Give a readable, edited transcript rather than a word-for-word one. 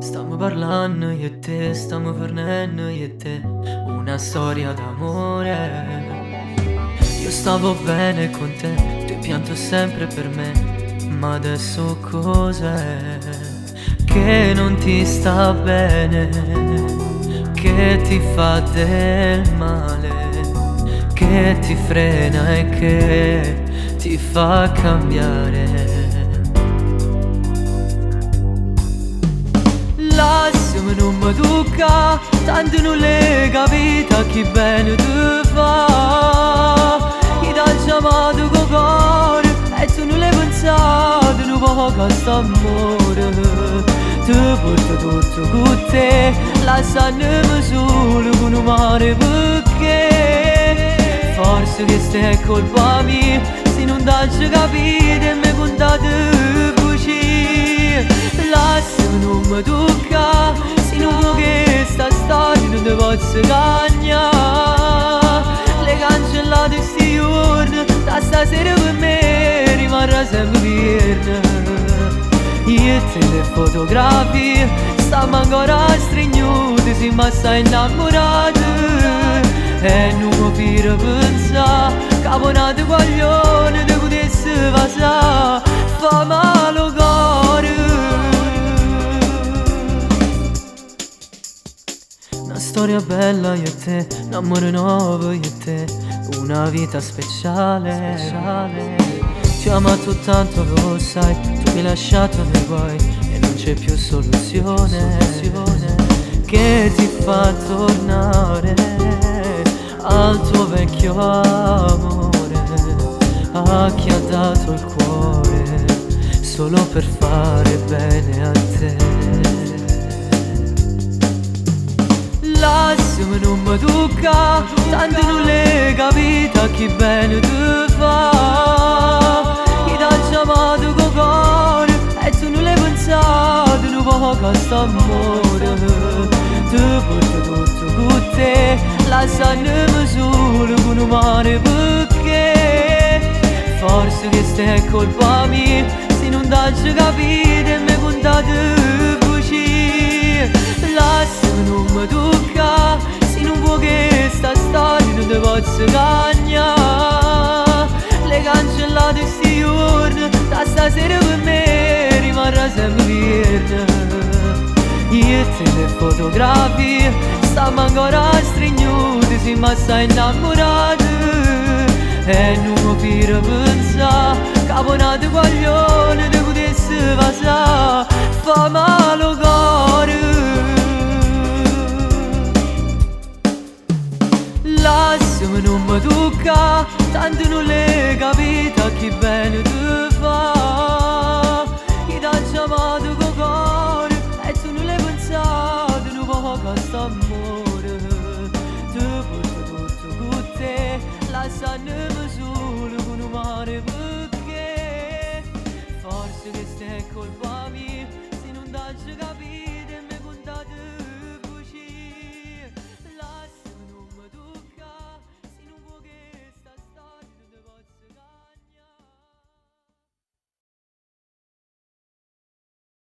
Stiamo parlando io e te, stiamo fernendo io e te, una storia d'amore. Io stavo bene con te, tu hai pianto sempre per me, ma adesso cos'è che non ti sta bene, che ti fa del male, che ti frena e che ti fa cambiare. Lasciami non mi tocca, tanto non le capita chi bene ti fa. Chi t'ha chiamato con cuore e tu non l'hai pensato, non poco a st'amore. Ti porto tutto con te, lasciandomi solo con un mare perché forse questa è colpa mia, se non t'hai capito e mi contate bugie. Lasciami non mi tocca, se non vuoi che sta storia non ti posso cagnare. Le cancellate sti giorni, da stasera per me rimarrà sempre verde. Io e te le fotografie, stiamo ancora stringiuti, siamo assai innamorati. E non mi fido pensare, caponate guaglione, ti potessi passare, fa male al cuore. Una storia bella io e te, un amore nuovo io e te, una vita speciale. Ti ho amato tanto, lo sai, tu mi hai lasciato nei guai e non c'è più soluzione che ti fa tornare al tuo vecchio amore, a chi ha dato il cuore solo per fare bene a te. Lasciami non mi tocca, tanto non l'hai capita chi bene ti fa. Chi t'ha chiamato con cuore e tu non l'hai pensato, non poco a st'amore. Ti porto tutto con te, lasciandomi solo con un mare perché forse questa è colpa mia, se non t'hai capito e mi contate bugie. Lasciami non mi tocca, se non vuoi che sta storia non ti posso cagnare. Le cancellate sti giorni, da stasera per me rimarrà sempre verde. Io e te le fotografie, stiamo ancora stringiuti, siamo assai innamorati. E non mi fido pensare, caponate guaglione, ti potessi passare, fa male al cuore. Lasciami non mi tocca, tanto non l'hai capita chi bene ti fa. Chi t'ha chiamato con cuore e tu non l'hai pensato, non poco a st'amore. Ti porto tutto con te, lasciandomi solo con un mare perché forse questa è colpa